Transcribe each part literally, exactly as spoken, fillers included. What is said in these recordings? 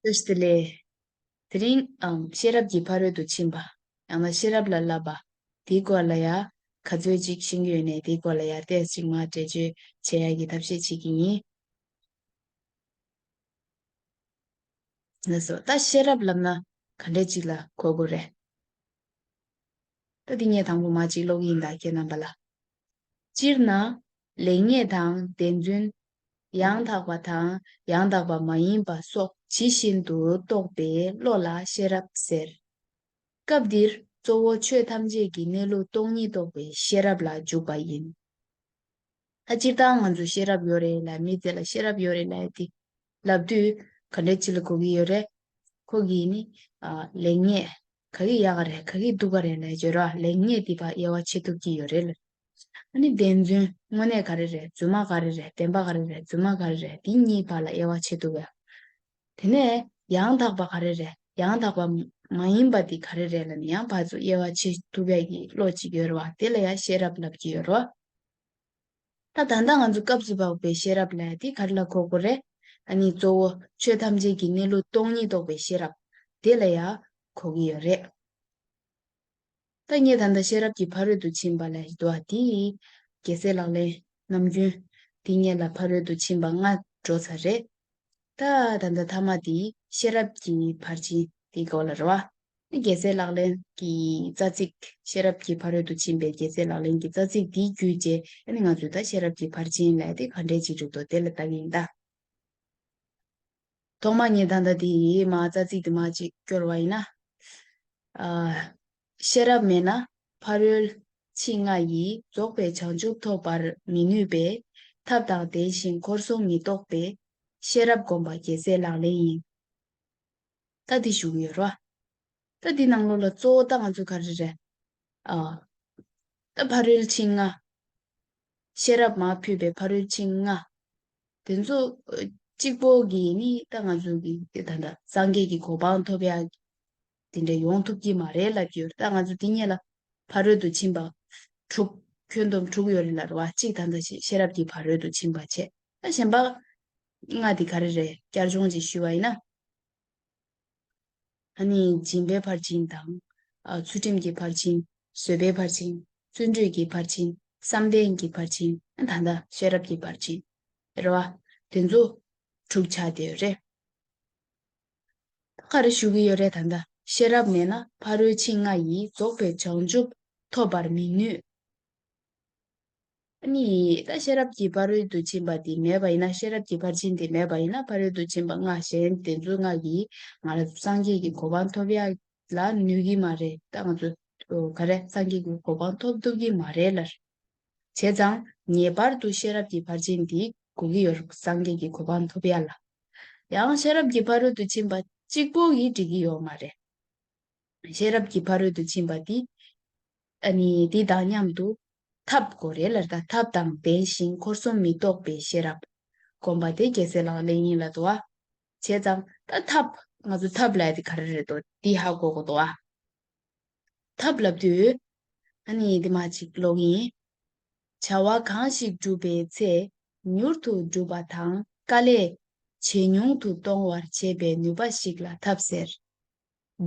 བཀྲ་ཤིས་བདེ་ལེགས། དེ་རིང་ཨམ་ཤེས་རབ་ཀྱི་ཕ་རོལ་ཏུ་ཕྱིན་པ། ཡང་ན་ཤེས་རབ་ལ་བསླབ་པ། དེའི་སྐོར་ལ་ཡ་ག་ཚོད་ཅིག་ཤེས་ཀྱི་ཡོད་ནའི་དེའི་སྐོར་ལ་ཡ་ཏོག་ཙམ་ཅིག་མར་འགྲེལ་བརྗོད་བྱེད་ཡ་གི་ཐབས་ཤེས་བྱེད་ཀྱི་ཡིན། ལགས་སོ། ད་ཤེས་རབ་ལབ་ན་ག་འདྲས་ཅིག་ལ་གོ་དགོས་རེད། ད་འདི་ངས་དང་པོ་མར་ཅིག་ཀློག་གི་ཡིན་ད་ཁྱེད་རྣམ་པ་ལ། སྤྱིར་ན། ལེགས་ཉེས་དང་བདེན་རྫུན། ཡང་དག་པ་དང་ཡང་དག་པ་མ་ཡིན་པ་སོགས་ཇི་བཞིན་དུ་རྟོགས་པའི་བློ་ལ་ཤེས་རབ་ཟེར། སྐབས་འདིར་གཙོ་བོ་ཆོས་ཐམས་ཅད་ཀྱི་གནས་ལུགས་སྟོང་ཉིད་རྟོགས་པའི་ཤེས་རབ་ལ་འཇུག་པ་ཡིན། ད་སྤྱིར་བཏང་ང་ཚོ་ཤེས་རབ་ཡོད་རེད་ལབ། མི་དེ་ལ་ཤེས་རབ་ཡོད་རེད་ལབ་དེ་ལབ་དུས་ག་འདྲས་ཅིག་ལ་གོ་གི་ཡོད་རེད། ཁོ་གིས་ནི་ཨ་ལེགས་ཉེས་ག་གི་ཡག་ག་རེད་ག་གི་སྡུག་ག་རེད་ལབ་བརྗོད་རོགས། ལེགས་ཉེས་དེ་བར་དབྱེ་བ་ཕྱེ་ཐུབ་ཀྱི་ཡོད་རེད་ལ། ཨ་ནི་བདེན་རྫུན་དངོས་གནས་ག་རེ་རེད། རྫུན་མ་ག་རེ་རེད། བདེན་པ་ག་རེ་རེད། རྫུན་མ་ག་རེ་རེད། དེ་གཉིས་བར་ལ་དབྱེ་བ་ཕྱེ་ཐུབ་ཡ། དེ་ནས་ཡང་དག་པ་ག་རེ་རེད། ཡང་དག་པ་མ་ཡིན་པ་དེ་ག་རེ་རེད་ལབ་ནས་ཡང་ཕར་ཚུར་དབྱེ་བ་ཕྱེ་ཐུབ་ཡ་གི་བློ་ཅིག་ཡོད་རེད་བ། དེ་ལ་ཡང་ཤེས་རབ་ལབ་ཀྱི་ཡོད་རེད་བ། ད་ད་ལྟ་ང་ཚོ་སྐབས་སུ་བབས་པའི་ཤེས་རབ་ལབ་ཡ་དེ་ག་རེ་ལ་གོ་དགོས་རེད། ཨ་ནི་གཙོ་བོ་ཆོས་ཐམས་ཅད་ཀྱི་གནས་ལུགས་སྟོང་ཉིད་རྟོགས་པའི་ཤེས་རབ་དེ་ལ་ཡང་གོ་གི་ཡོད་རེད། ད་ངས་ད་ལྟ་ཤེས་རབ་ཀྱི་ཕ་རོལ་ཏུ་ཕྱིན་པ་ལབ་ཡ་དེ་རྒྱལ་སྲས་ལག་ལེན་ནམ་རྒྱུན་དེ་ངས་ལ་ཕ་རོལ་ཏུ་ཕྱིན་པ་ལྔ་འགྲོ་ཚར་རེད། ད་ད་ལྟ་ཐ་མ་དེ་ཤེས་རབ་ཀྱི་ཕར་ཕྱིན་དེའི་སྐོར་ལ་རེད་བ། རྒྱལ་སྲས་ལག་ལེན་གྱི་རྩ་ཚིག་ཤེས་རབ་ཀྱི་ཕ་རོལ་ཏུ་ཕྱིན་པའི་རྒྱལ་སྲས་ལག་ལེན་གྱི་རྩ་ཚིག་འདི་བརྒྱུད་རྗེས་ཨ་ནི་ང་ཚོས་ད་ཤེས་རབ་ཀྱི་ཕར་ཕྱིན་ལབ་ཡ་དེ་ག་འདྲས་ཅིག་འགྲོ་འདུག་དེ་ལ་ལྟ་གི་ཡིན་ད། ཐོག་མ་ངས་ད་ལྟ་དེ་ཡི་མ་རྩ་ཚིག་དེ་མ་ཅིག་སྐྱོར་བ་ཡིན་ན། ཨ། ཤེས་རབ་མེད་ན་ཕ་རོལ་ཕྱིན་ལྔ་ཡིས་རྫོགས་པའི་བྱང་ཆུབ་ཐོབ་པར་མི་ནུས་པས་ཐབས་དང་ལྡན་ཞིང་འཁོར་གསུམ་མི་རྟོགས་པས་ཤེས་རབ་བསྒོམ་པ་རྒྱལ་སྲས་ལག་ལེན་ཡིན། ད་འདི་ཞུ་གི་ཡོད་རེད་བ། ད་འདི་ནང་ལོགས་ལ་གཙོ་བོ་ད་ང་ཚོ་ག་རེ་རེད། ཨ། ད་ཕ་རོལ་ཕྱིན་ལྔ། ཤེས་རབ་མར་ཕུད་པའི་ཕ་རོལ་ཕྱིན་ལྔ། དེ་ཚོ་གཅིག་པོ་གིས་ནི་ད་ང་ཚོ་གི་ད་ལྟ་སངས་རྒྱས་ཀྱི་གོ་འཕང་ཐོབ་ཡ་དེ་འདྲ་ཡོང་ཐུབ་ཀྱི་མ་རེད་ལབ་ཀྱི་ཡོད་རེད། ད་ང་ཚོ་དེ་སྔོན་ལ་ཕ་རོལ་ཏུ་ཕྱིན་པ་དྲུག་ཁྱོན་བསྡོམས་དྲུག་ཡོད་རེད་ལབ་རེད་བ། གཅིག་ད་ལྟ་ཤེས་ཤེས་རབ་ཀྱི་ཕ་རོལ་ཏུ་ཕྱིན་པ་བྱས། ད་གཞན་པ་ལྔ་དེ་ག་རེ་རེད། བསྐྱར་སྦྱོང་ཅིག་ཞུས་པ་ཡིན་ན། ཨ་ནི་སྦྱིན་པའི་ཕར་ཕྱིན་དང་། ཨ། ཚུལ་ཁྲིམས་ཀྱི་ཕར་ཕྱིན། བཟོད་པའི་ཕར་ཕྱིན། བརྩོན་འགྲུས་ཀྱི་ཕར་ཕྱིན། བསམ་གཏན་གྱི་ཕར་ཕྱིན། ཨ། ད་ལྟ་ཤེས་རབ་ཀྱི་ཕར་ཕྱིན། རེད་བ། དེ་ཚོ་དྲུག་ཆགས་བསྡད་ཡོད་རེད། ད་ག་རེ་ཞུ་གི་ཡོད་རེད། ད་ལྟ་ཤེས་རབ་མེད་ན་ཕ་རོལ་ཕྱིན་ལྔ་ཡིས་རྫོགས་པའི་བྱང་ཆུབ་ཐོབ་པར་མི་ནུས། ཨ་ནི་ད་ཤེས་རབ་ཀྱི་ཕ་རོལ་ཏུ་ཕྱིན་པ་དེ་མེད་པ་ཡིན་ན། ཤེས་རབ་ཀྱི་ཕར་ཕྱིན་དེ་མེད་པ་ཡིན་ན། ཕ་རོལ་ཏུ་ཕྱིན་པ་ལྔ་གཞན་དེ་ཚོ་ལྔ་གིས་ང་རང་ཚོ་སངས་རྒྱས་ཀྱི་གོ་འཕང་ཐོབ་ཡ་ལ་ནུས་ཀྱི་མ་རེད། ད་ང་ཚོ་ག་རེ་སངས་རྒྱས་ཀྱི་གོ་འཕང་ཐོབ་ཐུབ་ཀྱི་མ་རེད་ལ། བྱས་ཙང་ངེས་པར་དུ་ཤེས་རབ་ཀྱི་ཕར་ཕྱིན་དེ་དགོས་ཀྱི་ཡོད་རེད། སངས་རྒྱས་ཀྱི་གོ་འཕང་ཐོབ་ཡ་ལ། ཡང་ཤེས་རབ་ཀྱི་ཕ་རོལ་ཏུ་ཕྱིན་པ་གཅིག་པོ་གིས་འགྲིག་གི་ཡོད་མ་རེད། ཤེས་རབ་ཀྱི་ཕ་རོལ་ཏུ་ཕྱིན་པ་དེ། ཨ་ནི་དེ་དང་མཉམ་དུ་ཐབས་དགོས་རེད་ལ། ད་ཐབས་དང་ལྡན་ཞིང་འཁོར་གསུམ་མི་རྟོགས་པའི་ཤེས་རབ་བསྒོམ་པ་དེ་རྒྱལ་སྲས་ལག་ལེན་ཡིན་ལབ་འདུག་བ། བྱས་ཙང་ད་ཐབས་ང་ཚོ་ཐབས་ལབ་ཡ་དེ་ག་རེ་རེད་འདུག་དེ་ཧ་གོ་དགོས་འདུག་བ། ཐབས་ལབ་དུས། ཨ་ནི་དེ་མ་ཅིག་ཀློག་གི་ཡིན། བྱ་བ་གང་ཞིག་བསྒྲུབ་པའི་ཚེ། མྱུར་དུ་འགྲུབ་པ་དང་དཀའ་ལས་ཇེ་ཉུང་དུ་གཏོང་བར་བྱེད་པའི་ནུས་པ་ཞིག་ལ་ཐབས་ཟེར།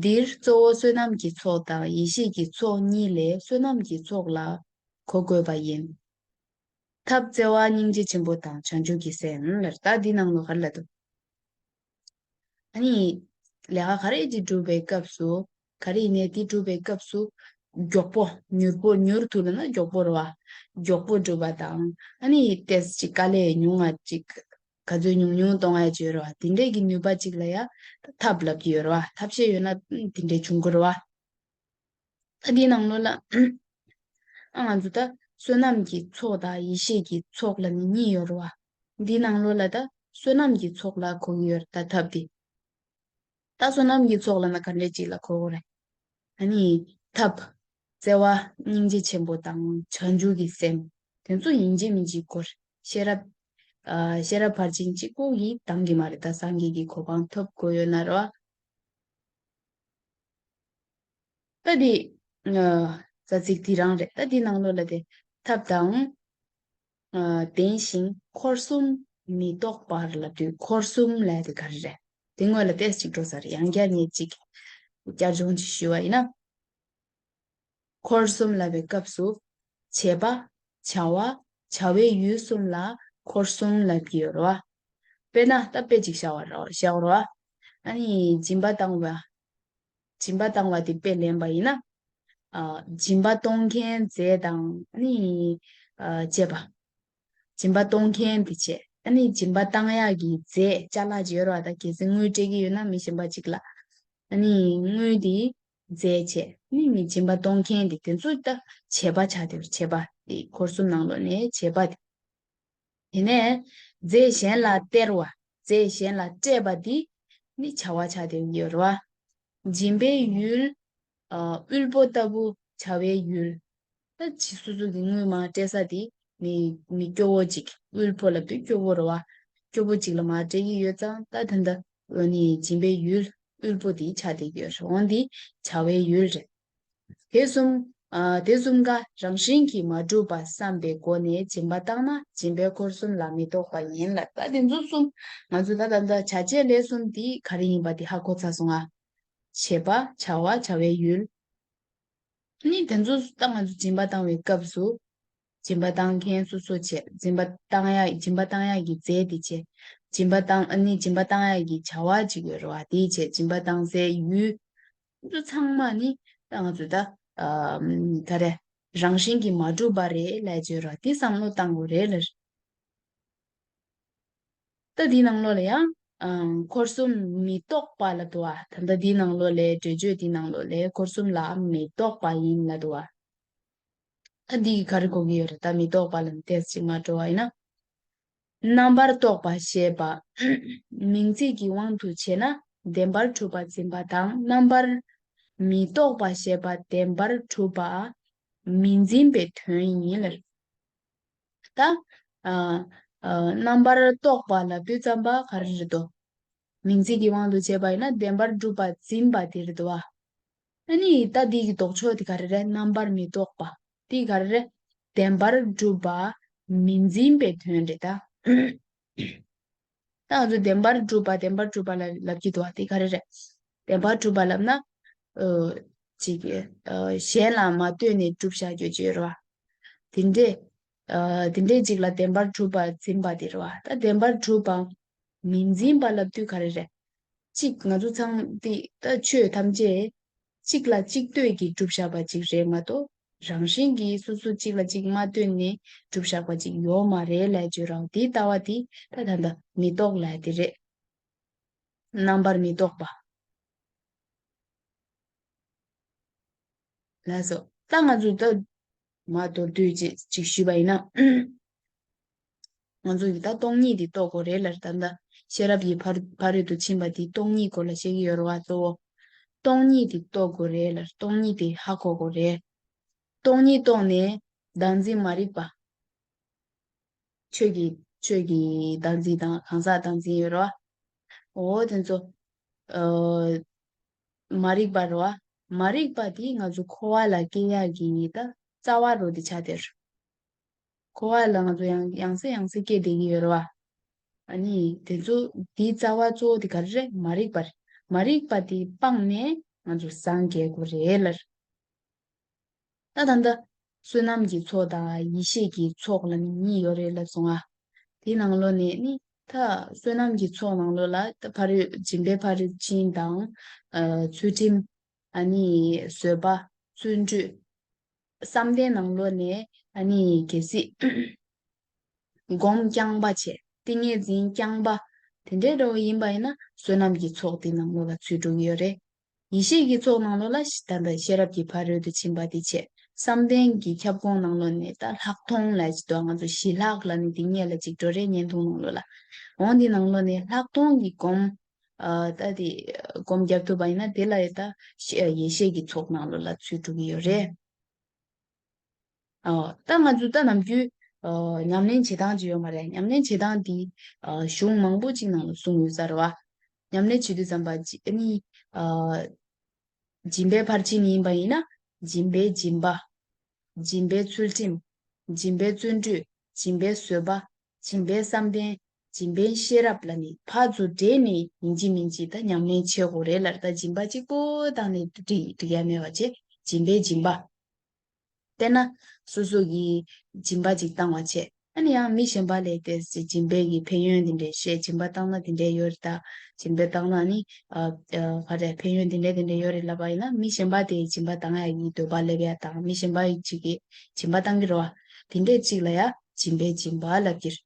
འདིར་གཙོ་བོ་བསོད་ནམས་ཀྱི་ཚོགས་དང་ཡེ་ཤེས་ཀྱི་ཚོགས་གཉིས་ལས་བསོད་ནམས་ཀྱི་ཚོགས་ལ་གོ་དགོས་པ་ཡིན། ཐབས་བརྩེ་བ་སྙིང་རྗེ་ཆེན་པོ་དང་བྱང་ཆུབ་ཀྱི་སེམས་ལ། ད་འདི་ནང་ལོགས་ག་རེ་ལབ་འདུག་ཨ་ནི་ལས་ཀ་ག་རེ་ཅིག་སྒྲུབ་པའི་སྐབས་སུ། ག་རེ་ཡིན་ནའི་དེ་སྒྲུབ་པའི་སྐབས་སུ་མགྱོགས་པོ། མྱུར་པོ། མྱུར་དུ་ལབ་ན་མགྱོགས་པོ་རེད་བ། མགྱོགས་པོ་སྒྲུབ་པ་དང་། ཨ་ནི་ཏོག་ཙམ་ཅིག་དཀའ་ལས་ཉུང་ང་ཅིག་ག་ཚོད་ཉུང་ཉུང་གཏོང་ཡ་ཅིག་ཡོད་རེད་བ། དེ་འདྲས་ཀྱི་ནུས་པ་ཅིག་ལ་ཡ་ཐབས་ལབ་ཀྱི་ཡོད་རེད་བ། ཐབས་ཤེས་ཡོད་ན་དེ་འདྲས་བྱུང་གི་རེད་བ། ད་འདིའི་ནང་ལོགས་ལ། ཨ། ང་ཚོ་ད་བསོད་ནམས་ཀྱི་ཚོགས་དང་ཡེ་ཤེས་ཀྱི་ཚོགས་ལབ་ནས་གཉིས་ཡོད་རེད་བ། འདིའི་ནང་ལོགས་ལ་ད་བསོད་ནམས་ཀྱི་ཚོགས་ལ་གོ་གི་ཡོད་རེད། ད་ཐབས་དེ། ད་བསོད་ནམས་ཀྱི་ཚོགས་ལབ་ན་ག་འདྲས་ཅིག་ལ་གོ་དགོས་རེད། ཨ་ནི་ཐབས། བརྩེ་བ་སྙིང་རྗེ་ཆེན་པོ་དང་བྱང་ཆུབ་ཀྱི་སེམས། དེ་ཚོ་ཡིན་གཅིག་མིན་གཅིག་དགོས་རེད། ཤེས་རབ། ཨ། ཤེས་རབ་ཕར་ཕྱིན་གཅིག་པོ་ཡིས་འདང་གི་མ་རེད། ད་སངས་རྒྱས་ཀྱི་གོ་འཕང་ཐོབ་དགོས་ཡོད་ན་རེད་བ། ད་འདི། ཨ། རྩ་ཚིག་འདི་རང་རེད། ད་འདི་ནང་ལོགས་ལ་དེ་ཐབས་དང་། ཨ། ལྡན་ཞིང་འཁོར་གསུམ་མི་རྟོགས་པར་ལབ་དུས་འཁོར་གསུམ་ལབ་དེ་ག་རེ་རེད། དེ་སྔོན་ལ་ཏོག་ཙམ་ཅིག་འགྲོ་ས་རེད། ཡང་བསྐྱར་ངས་ཅིག་བསྐྱར་སྦྱོང་ཅིག་ཞུས་པ་ཡིན་ན། འཁོར་གསུམ་ལབ་པའི་སྐབས་སུ། བྱེད་པ། བྱ་བ། བྱ་བའི་ཡུལ་གསུམ་ལ་འཁོར་གསུམ་ལབ་ཀྱི་ཡོད་རེད་བ། དཔེར་ན་ད་དཔེ་ཅིག་བཞག་པ་རེད་བ། བཞག་པ་རེད་བ། ཨ་ནི་སྦྱིན་པ་བཏང་བ། སྦྱིན་པ་བཏང་བ་དེ་དཔེ་ལེན་པ་ཡིན་ན། ཨ། སྦྱིན་པ་གཏོང་མཁན་རྫས་དང་ཨ་ནི། ཨ། བཅས་པ། སྦྱིན་པ་གཏོང་མཁན་དེ་བྱས། ཨ་ནི་སྦྱིན་པ་བཏང་ཡག་གི་རྫས་ཅ་ལག་ཅིག་ཡོད་རེད་བ། ད་གལ་སྲིད་དངུལ་སྤྲད་ཀྱི་ཡོད་ན་མི་གཞན་པ་ཅིག་ལ། ཨ་ནི་དངུལ་དེ་རྫས་བྱས། ཨ་ནི་མི་སྦྱིན་པ་གཏོང་མཁན་དེ་དེ་ཚོ་ད་བྱེད་པ་ཆགས་བསྡད་པ་རེད། བྱེད་པ་དེ་འཁོར་གསུམ་ནང་ལོགས་ནས་བྱེད་པ་དེ། དེ་ནས་རྫས་གཞན་ལ་སྟེར་བ། རྫས་གཞན་ལ་སྤྲད་པ་འདི་ནི་བྱ་བ་ཆགས་བསྡད་ཡོད་རེད་བ། སྦྱིན་པའི་ཡུལ། ཨ། དབུལ་པོ་ལྟ་བུ་བྱ་བའི་ཡུལ། ད་ཅི་སོ་སོ་གི་དངུལ་མར་སྤྲད་ས་དེ་མི་མི་སྐྱོ་བོ་ཅིག་དབུལ་པོ་ལབ་དུས་སྐྱོ་བོ་རེད་བ། སྐྱོ་བོ་ཅིག་ལ་མར་སྤྲད་ཀྱི་ཡོད་ཙང་ད་ད་ལྟ་འོ་ནི་སྦྱིན་པའི་ཡུལ་དབུལ་པོ་དེ་ཆགས་བསྡད་ཡོད་རེད། འོ་འདི་བྱ་བའི་ཡུལ་རེད། དེ་གསུམ། ཨ། དེ་གསུམ་ཀ་རང་བཞིན་གྱིས་མ་གྲུབ་པ་བསམ་པའི་སྒོ་ནས་སྦྱིན་པ་བཏང་ན་སྦྱིན་པའི་འཁོར་གསུམ་ལ་མི་གཏོགས་པ་ཡིན་ལ། ད་དེ་ཚོ་གསུམ་ང་ཚོ་ད་ད་ལྟ་བྱ་བྱེད་ལས་གསུམ་འདི་ག་རེ་ཡིན་པ་དེ་ཧ་གོ་ཚར་སོང་ང་། བྱེད་པ། བྱ་བ། བྱ་བའི་ཡུལ། ནི་དེ་ཚོ་ད་ང་ཚོ་སྦྱིན་པ་བཏང་བའི་སྐབས་སུ། སྦྱིན་པ་བཏང་མཁན་སོ་སོ་བྱས། སྦྱིན་པ་བཏང་ཡག་སྦྱིན་པ་བཏང་ཡག་གི་རྫས་དེ་བྱས། སྦྱིན་པ་བཏང་ཨ་ནི་སྦྱིན་པ་བཏང་ཡག་གི་བྱ་བ་ཅིག་ཡོད་རེད་བ། དེ་བྱས། སྦྱིན་པ་བཏང་སའི་ཡུལ། ཚོ་ཚང་མ་ནི་ད་ང་ཚོ་ད། ཨ། ག་རེ། རང་བཞིན་གྱིས་མ་གྲུབ་པ་རེད་ལབ་བརྗོད་ར། དེ་བསམ་བློ་བཏང་དགོས་རེད་ལ། ད་འདིའི་ནང་ལོགས་ལ་ཡང་། ཨ། འཁོར་གསུམ་མི་རྟོག་པ་ལབ་འདུག་བ། ད་ལྟ་འདིའི་ནང་ལོགས་ལ་འགྲེལ་བརྗོད་འདིའི་ནང་ལོགས་ལ་འཁོར་གསུམ་ལ་མི་རྟོག་པ་ཡིན་ལབ་འདུག་བ། ད་འདི་གིས་ག་རེ་གོ་གི་ཡོད་རེད། ད་མི་རྟོག་པ་ལ་ཏོག་ཙམ་ཅིག་མར་འགྲོ་བ་ཡིན་ན། རྣམ་པར་རྟོག་པ་ཞེས་པ། མིང་ཚིག་གི་དབང་དུ་བྱས་ན་བདེན་པར་གྲུབ་པ་འཛིན་པ་དང་། རྣམ་པར་མི་རྟོག་པ་ཞེས་པ་བདེན་པར་གྲུབ་པ་མི་འཛིན་པའི་དོན་ཡིན་ལ། ད། ཨ། ཨ། རྣམ་པར་རྟོག་པ་ལབ་དུས་ཙམ་པ་ག་རེ་རེད་དོ། མིང་ཚིག་གི་དབང་དུ་བྱས་པ་ཡིན་ན་བདེན་པར་གྲུབ་པ་འཛིན་པ་དེ་རེད་དོ། ཨ་ནི་ད་འདི་གི་ལྡོག་ཕྱོགས་དེ་ག་རེ་རེད། རྣམ་པར་མི་རྟོག་པ། དེ་ག་རེ་རེད། བདེན་པར་གྲུབ་པ་མི་འཛིན་པའི་དོན་རེད་ད། ད་ང་ཚོ་བདེན་པར་གྲུབ་པ་བདེན་པར་གྲུབ་པ་ལ་ལབ་ཀྱི་འདུག་བ། དེ་ག་རེ་རེད། བདེན་པར་གྲུབ་པ་ལབ་ན། ཨོ། ཅིག་ཨོ། གཞན་ལ་མ་ལྟོས་ནས་གྲུབ་བཞག་རྒྱུ་ཅིག་ཡོད་རེད་བ། དེ་འདྲས། ཨོ། དེ་འདྲས་ཅིག་ལ་བདེན་པར་གྲུབ་པ་འཛིན་པ་དེ་རེད་བ། ད་བདེན་པར་གྲུབ་པ་མི་འཛིན་པ་ལབ་དུས་ག་རེ་རེད། གཅིག་ང་ཚོ་ཚང་འདི་ད་ཆོས་ཐམས་ཅད་གཅིག་ལ་གཅིག་ལྟོས་ཀྱིས་གྲུབ་བཞག་པ་ཅིག་རེད་མ་གཏོགས། རང་བཞིན་གྱིས་སོ་སོ་གཅིག་ལ་གཅིག་མ་ལྟོས་ནས་གྲུབ་བཞག་པ་ཅིག་ཡོད་མ་རེད་ལབ་བརྗོད་རང་དེའི་ལྟ་བ་དེ་ད་ད་ལྟ་མི་རྟོག་ལབ་དེ་རེད། རྣམ་པར་མི་རྟོག་པ། ལགས་སོ། ད་ང་ཚོས་ད་མར་མདོར་བསྡུས་ཅིག་ཅིག་ཞུས་པ་ཡིན་ན། ང་ཚོ་ཡིས་ད་སྟོང་ཉིད་དེ་རྟོགས་དགོས་རེད་ལ། ད་ལྟ་ཤེས་རབ་ཀྱི་ཕ་ཕ་རོལ་ཏུ་ཕྱིན་པ་དེ་སྟོང་ཉིད་སྐོར་ལ་བཤད་ཀྱི་ཡོད་རེད་བ། གཙོ་བོ་སྟོང་ཉིད་དེ་རྟོགས་དགོས་རེད་ལ། སྟོང་ཉིད་དེ་ཧ་གོ་དགོས་རེད། སྟོང་ཉིད་རྟོགས་ནས་བདག་འཛིན་མ་རིག་པ། ཆོས་ཀྱི་ཆོས་ཀྱི་བདག་འཛིན་དང་གང་ཟག་བདག་འཛིན་ཡོད་རེད་བ། འོ་དེ་ཚོ། ཨ། མ་རིག་པ་རེད་བ། མ་རིག་པ་དེ་ང་ཚོ་འཁོར་བ་ལ་སྐྱེ་ཡག་གི་ད་རྩ་བ་རུ་དེ་ཆགས་བསྡད་རེད། འཁོར་བ་ལ་ང་ཚོ་ཡང་ཡང་སེ་ཡང་སེ་སྐྱེ་བསྡད་ཀྱི་ཡོད་རེད་བ། ཨ་ནི་དེ་ཚོ་དེའི་རྩ་བ་གཙོ་བོ་དེ་ག་རེ་རེད། མ་རིག་པ་རེད། མ་རིག་པ་དེ་སྤངས་ནས་ང་ཚོ་སངས་རྒྱས་དགོས་རེད་ལ། ད་ད་ལྟ་བསོད་ནམས་ཀྱི་ཚོགས་དང་ཡེ་ཤེས་ཀྱི་ཚོགས་ལ་ནི་གཉིས་ཡོད་རེད་ལབ་སོང་ང་། དེའི་ནང་ལོགས་ནས་ནི་ད་བསོད་ནམས་ཀྱི་ཚོགས་ནང་ལོགས་ལ་ད་ཕ་རོལ་སྦྱིན་པའི་ཕ་རོལ་ཕྱིན་དང་། ཨ། ཚུལ་ཁྲིམས། ཨ་ནི་བཟོད་པ། བརྩོན་འགྲུས། བསམ་གཏན་ནང་ལོགས་ནས་ཨ་ནི་གལ་སྲིད་སྒོམ་རྐྱང་པ་བྱས། ཏིང་ངེ་འཛིན་རྐྱང་པ་དེ་འདྲའི་འདྲ་བོ་ཡིན་པ་ཡིན་ན་བསོད་ནམས་ཀྱི་ཚོགས་དེ་ནང་ལོགས་ལ་ཚུད་འགྲོ་གི་ཡོད་རེད། ཡེ་ཤེས་ཀྱི་ཚོགས་ནང་ལོགས་ལ་ད་ལྟ་ཤེས་རབ་ཀྱི་ཕ་རོལ་ཏུ་ཕྱིན་པ་དེ་བྱས། བསམ་གཏན་གྱི་ཁྱབ་ཁོངས་ནང་ལོགས་ནས་ད་ལྷག་མཐོང་ལབ་ཅིག་འདུག་ང་ཚོ་ཞི་ལྷག་ལབ་ནས་དེ་སྔོན་ལ་ཅིག་འགྲོ་རེད། བརྙན་ཐུང་ནང་ལོགས་ལ། འོ་འདི་ནང་ལོགས་ནས་ལྷག་མཐོང་གི་སྒོམ། ཨ། ད་དེ་སྒོམ་རྒྱབ་ཐུབ་པ་ཡིན་ན་དེ་ལ་ཡ་ད་ཤེ་ཡེ་ཤེས་ཀྱི་ཚོགས་ནང་ལོགས་ལ་ཚུད་འགྲོ་གི་ཡོད་རེད། ཨ། ད་ང་ཚོ་ད་ནམ་རྒྱུན། ཨ། ཉམས་ལེན་བྱེད་སྟངས་ཅིག་ཡོད་མ་རེད། ཉམས་ལེན་བྱེད་སྟངས་དེ། ཨ། གཞུང་མང་པོ་ཅིག་ནང་ལ་གསུངས་ཡོད་ས་རེད་བ། ཉམས་ལེན་བྱེད་དུས་ཙམ་པ་ཅི་ཨ་ནི། ཨ། སྦྱིན་པའི་ཕར་ཕྱིན་ཡིན་པ་ཡིན་ན། སྦྱིན་པའི་སྦྱིན་པ། སྦྱིན་པའི་ཚུལ་ཁྲིམས། སྦྱིན་པའི་བརྩོན་འགྲུས། སྦྱིན་པའི་བཟོད་པ། སྦྱིན་པའི་བསམ་གཏན། སྦྱིན་པའི་ཤེས་རབ་ལ་ནི་ཕར་ཚུར་འབྲེལ་ནས་ཡིན་གཅིག་མིན་གཅིག་ད་ཉམས་ལེན་བྱེད་དགོས་རེད་ལབ། ད་སྦྱིན་པ་གཅིག་པོ་བཏང་ནས་འགྲིག་འགྲིག་ཡ་མེད་པ་བྱས། སྦྱིན་པའི་སྦྱིན་པ། དཔེར་ན་སོ་སོ་གིས་སྦྱིན་པ་ཅིག་བཏང་བ་བྱས། ཨ་ནི་ཡང་མི་གཞན་པ་ལ་དེ་སྦྱིན་པའི་གི་ཕན་ཡོན་དེ་འདྲས་བཤད། སྦྱིན་པ་བཏང་ན་དེ་འདྲས་ཡོད་རེད། ད་སྦྱིན་པ་བཏང་ན་ནི་ཨ་ཨ་ག་རེ་ཕན་ཡོན་དེ་འདྲས་དེ་འདྲས་ཡོད་རེད་ལབ་པ་ཡིན་ན། མི་གཞན་པ་དེ་སྦྱིན་པ་བཏང་ཡ་གི་འདོད་པ་སླེབས་ཡ་དང་། མི་གཞན་པ་ཅིག་གིས་སྦྱིན་པ་བཏང་གི་རེད་བ། དེ་འདྲས་ཅིག་ལ་ཡ་སྦྱིན་པའི་སྦྱིན་པ་ལབ་ཀྱི་རེད།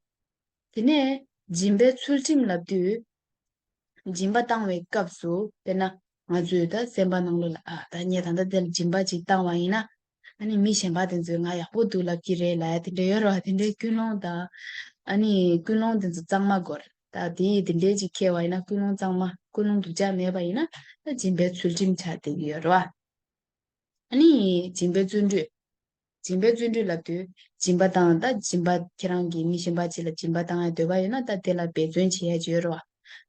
དེ་ནས་སྦྱིན་པའི་ཚུལ་ཁྲིམས་ལབ་དུས། སྦྱིན་པ་བཏང་བའི་སྐབས་སུ་དཔེར་ན་ང་ཚོས་ད་སེམས་པ་ནང་ལོགས་ལ་ཨ་ད་ངས་ད་ལྟ་དེ་ལ་སྦྱིན་པ་ཅིག་བཏང་བ་ཡིན་ན། ཨ་ནི་མི་གཞན་པ་དེ་ཚོས་ང་ཡག་པོ་འདུག་ལབ་ཀྱི་རེད་ལབ་ཡ་དེ་འདྲ་ཡོད་རེད་བ། དེ་འདྲའི་ཀུན་སློང་དང་། ཨ་ནི་ཀུན་སློང་དེ་ཚོ་གཙང་མ་དགོས་རེད། ད་དེ་དེ་འདྲའི་ཅིག་འཁྱེར་བ་ཡིན་ན། ཀུན་སློང་གཙང་མ་ཀུན་སློང་སྡུག་ཅག་མེད་པ་ཡིན་ན་ད་སྦྱིན་པའི་ཚུལ་ཁྲིམས་ཆགས་བསྡད་ཀྱི་ཡོད་རེད་བ། ཨ་ནི་སྦྱིན་པའི་བརྩོན་འགྲུས། སྦྱིན་པའི་བརྩོན་འགྲུས་ལབ་དུས་སྦྱིན་པ་བཏང་། ད་སྦྱིན་པ་ཁྱེད་རང་གིས་མི་གཞན་པ་ཅིག་ལ་སྦྱིན་པ་བཏང་ཡ་འདོད་པ་ཡོད་ན་ད་དེ་ལ་འབད་བརྩོན་བྱེད་ཡ་ཅིག་ཡོད་རེད་བ།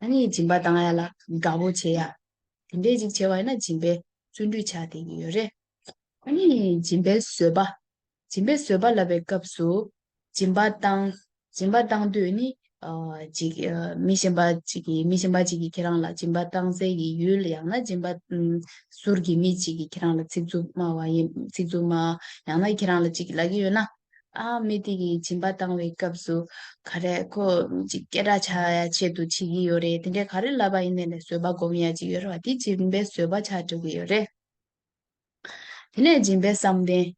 ཨ་ནི་སྦྱིན་པ་བཏང་ཡ་ལ་དགའ་པོ་བྱེད་ཡ། དེ་འདྲས་ཅིག་བྱས་པ་ཡིན་ན་སྦྱིན་པའི་བརྩོན་འགྲུས་ཆགས་བསྡད་ཀྱི་ཡོད་རེད། ཨ་ནི་སྦྱིན་པའི་བཟོད་པ། སྦྱིན་པའི་བཟོད་པ་ལབ་པའི་སྐབས་སུ་སྦྱིན་པ་བཏང་། སྦྱིན་པ་བཏང་དུས་ནི་ཨ་ཅིག་ཨ་མི་གཞན་པ་ཅིག་གིས་མི་གཞན་པ་ཅིག་གིས་ཁྱེད་རང་ལ་སྦྱིན་པ་བཏང་སའི་གི་ཡུལ། ཡང་ན་སྦྱིན་པ་ཨམ་ཟུར་གྱི་མི་ཅིག་གིས་ཁྱེད་རང་ལ་ཚིག་རྩུབ་སྨྲ་བ་ཡིན། ཚིག་རྩུབ་སྨྲ། ཡང་ན་ཁྱེད་རང་ལ་ཅིག་ལབ་ཀྱི་ཡོད་ན། ཨ་མི་དེ་གིས་སྦྱིན་པ་བཏང་བའི་སྐབས་སུ་ག་རེ་ཁོ་ཅིག་སྐད་གྲགས་ཆགས་ཡ་ཆེད་དུ་བྱེད་ཀྱི་ཡོད་རེད། དེ་འདྲའི་ག་རེ་ལབ་པ་ཡིན་ནའི་ལས་བཟོད་པ་སྒོམ་ཡ་ཅིག་ཡོད་རེད་བ། དེ་སྦྱིན་པའི་བཟོད་པ་ཆགས་འགྲོ་གི་ཡོད་རེད། དེ་ནས་སྦྱིན་པའི་བསམ་གཏན།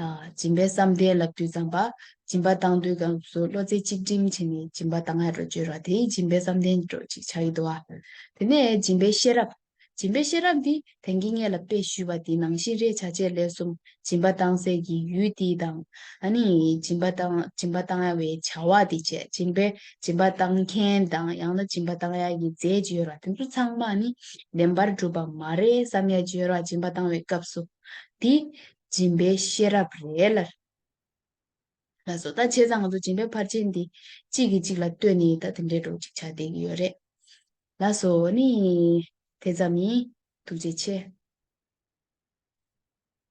ཨ་སྦྱིན་པའི་བསམ་གཏན་ལབ་དུས་ཙམ་པ། སྦྱིན་པ་བཏང་དུས་སྐབས་སུ་བློ་རྩེ་གཅིག་སྒྲིམ་བྱས་ནས་སྦྱིན་པ་བཏང་ཡ་འདྲ་བོ་ཅིག་ཡོད་རེད་བ། དེ་སྦྱིན་པའི་བསམ་གཏན་འདྲ་བོ་ཅིག་ཆགས་ཀྱི་འདུག་བ། དེ་ནས་སྦྱིན་པའི་ཤེས་རབ། སྦྱིན་པའི་ཤེས་རབ་འདི་དེང་གི་ངེད་ལ་དཔེ་ཞུས་པ་དེ་ནང་བཞིན་རེད། བྱ་བྱེད་ལས་གསུམ། སྦྱིན་པ་བཏང་སའི་གི་ཡུལ་དེ་དང་། ཨ་ནི་སྦྱིན་པ་བཏང་སྦྱིན་པ་བཏང་ཡ་བའི་བྱ་བ་དེ་བྱས། སྦྱིན་པའི་སྦྱིན་པ་བཏང་མཁན་དང་། ཡང་ན་སྦྱིན་པ་བཏང་ཡ་གི་རྫས་ཅིག་ཡོད་རེད་བ། དེ་ཚོ་ཚང་མ་ནི་བདེན་པར་གྲུབ་པ་མ་རེད་བསམ་ཡ་ཅིག་ཡོད་རེད་བ། སྦྱིན་པ་བཏང་བའི་སྐབས་སུ། འདི་སྦྱིན་པའི་ཤེས་རབ་རེད་ལབ། ལགས་སོ། ད་བྱས་ཙང་ང་ཚོ་སྦྱིན་པའི་ཕར་ཕྱིན་འདི་གཅིག་གིས་གཅིག་ལ་ལྟོས་ནས་ད་དེ་འདྲའི་འདྲ་བོ་ཅིག་ཆགས་བསྡད་ཀྱི་ཡོད་རེད། ལགས་སོ། ནི་དེ་ཙམ་ཡིན། ཐུགས་རྗེ་ཆེ།